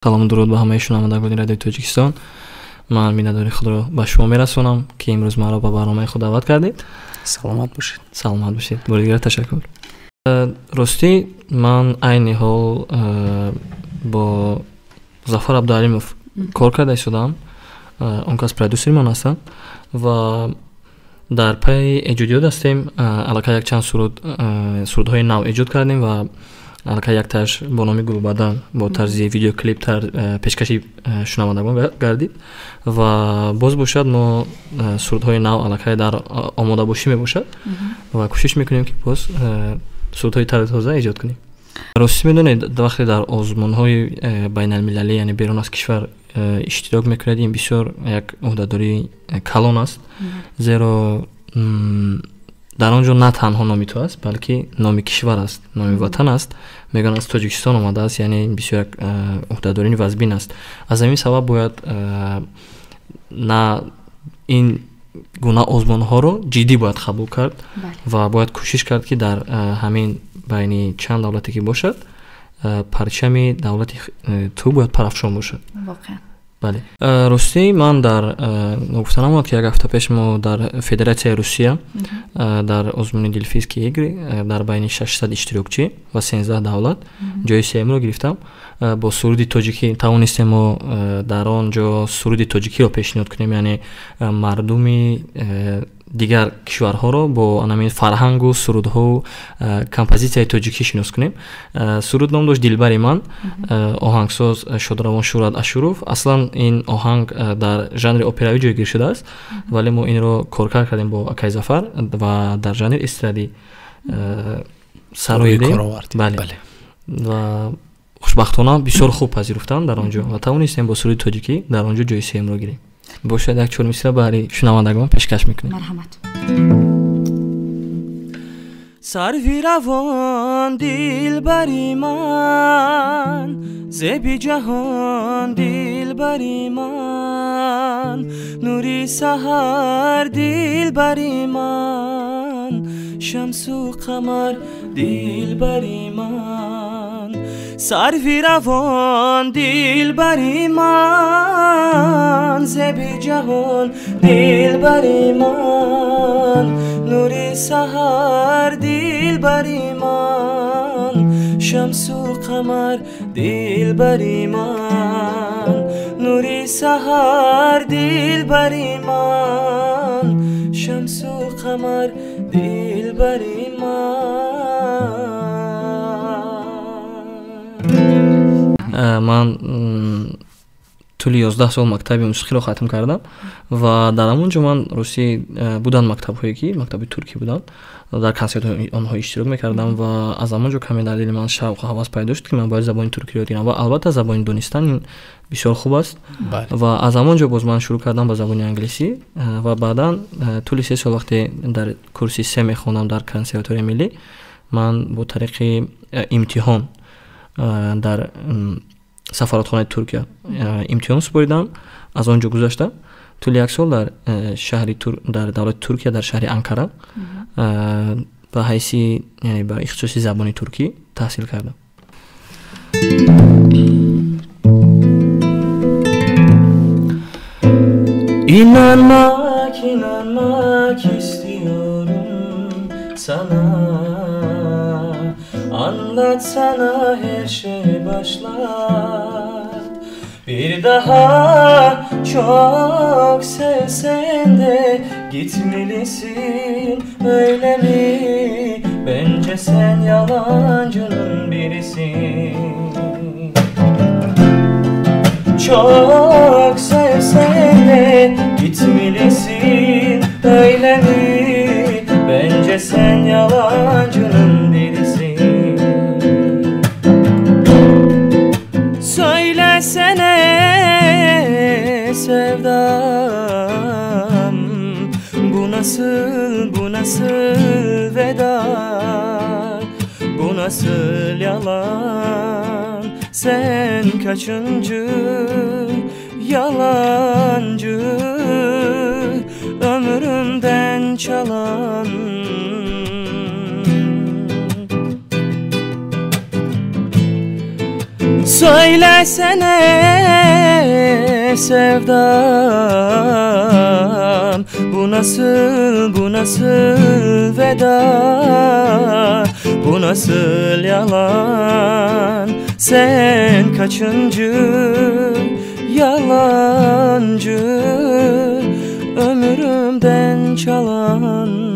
Салому дуруд ба ҳамаи шунавандагони радиои Тоҷикистон. Ман миннатдории худро ба шумо мерасонам, ки имрӯз маро ба барномаи худ даъват кардед. Саломат бошед. Саломат бошед. Бори дигар ташаккур. Ростӣ ман айни ҳол бо Зафар Абдуалимов кор карда истодам. Он кас продюсери ман ҳастанд ва дар пайи эҷодиёт ҳастем. Аллакай якчанд сурудҳои нав эҷод кардем ва аллакай якташ бо номи Гулбадан бо тарзи видеоклип пешкаши шунавандагон гардид ва боз бошад мо сурудҳои нав аллакай дар омодабошӣ мебошад ва кӯшиш мекунем, ки боз сурудҳои тару тоза эҷод кунем. Ростӣ медонед, вақте дар озмунҳои байналмилалӣ, яъне берун аз кишвар иштирок мекунед, ин бисёр як ӯҳдадории калон аст, зеро дар он ҷо на танҳо номи ту аст, балки номи кишвар аст, номи ватан аст. Мегӯянд аз Тоҷикистон омадааст, яъне ин бисёр як ӯҳдадории вазбин аст. Аз ҳамин сабаб бояд на ин гуна озмунҳоро ҷиддӣ бояд қабул кард ва бояд кӯшиш кард, ки дар ҳамин байни чанд давлате ки бошад, парчами давлати ту бояд парафшон бошад. Воқеан. Бале. Ростӣ ман дар гуфта намуд, ки як ҳафта пеш мо дар Федератсияи Русия дар озмуни Дельфийские игры дар байни 600 иштирокчӣ ва 13 давлат ҷои сеюмро гирифтам. Бо суруди тоҷикӣ тавонистем мо дар он ҷо суруди тоҷикиро пешниҳод кунем, яъне мардуми дигар кишварҳоро бо анамин фарҳангу сурудҳоу композитсияи тоҷикӣ шинос кунем. Суруд ном дошт Дилбари ман, оҳангсоз шодравон Шӯрат Ашуров. Аслан ин оҳанг дар жанри операвӣ ҷойгир шудааст, вале мо инро коркард кардем бо акай Зафар ва дар жанри эстрадӣ сароидем. Бале. Ва хушбахтона бисёр хуб пазируфтанд дар он ҷо ва тавонистем бо суруди тоҷикӣ дар он ҷо ҷои сеюмро гирем. Бошад як чормисра баҳри шунавандагон пешкаш мекунем. Марҳамат. Сарви равон дилбари ман, зеби ҷаҳон дилбари ман, нури саҳар дилбари ман, шамсу қамар дилбари ман, сарви равон дилбари ман, зеби ҷаҳон дилбари ман, нури саҳар дилбари ман, шамсу қамар дилбари ман, нури саҳар дилбари ман, шамсу қамар дилбари ман. Ман тӯли 11 сол мактаби мусиқиро хатм кардам ва дар ҳамон ҷо ман ростӣ буданд мактабҳое, ки мактаби туркӣ буданд, дар консертҳои онҳо иштирок мекардам ва аз ҳамон ҷо каме дар дили ман шавқу ҳавас пайдо шуд, ки ман бояд забони туркиро ёд гирам ва албатта забони донистан ин бисёр хуб аст. Ва аз ҳамон ҷо боз ман шурӯъ кардам ба забони англисӣ ва баъдан тӯли 3 сол вақте дар курси се мехондам дар консерваторияи миллӣ, ман бо тариқи имтиҳон дар сафоратхонаи Туркия имтиҳон супоридам, аз он ҷо гузаштам. Тӯли як сол дар шаҳри дар давлати Туркия дар шаҳри Анкара ба ҳайси, яъне ба ихтисоси забони туркӣ таҳсил кардам. İnanmak, inanmak istiyorum sana. Anlatsana her şey başlar. Bir daha çok sevsen de gitmelisin, öyle mi? Bence sen yalancının birisin. Çok sevsen de gitmelisin, öyle mi? Bence sen yalancının birisin. Söylesene sevdam, bu nasıl, bu nasıl veda, bu nasıl yalan? Sen kaçıncı yalancı ömrümden çalan? Söylesene sevdam, bu nasıl, bu nasıl veda, bu nasıl yalan? Sen kaçıncı yalancı, ömrümden çalan?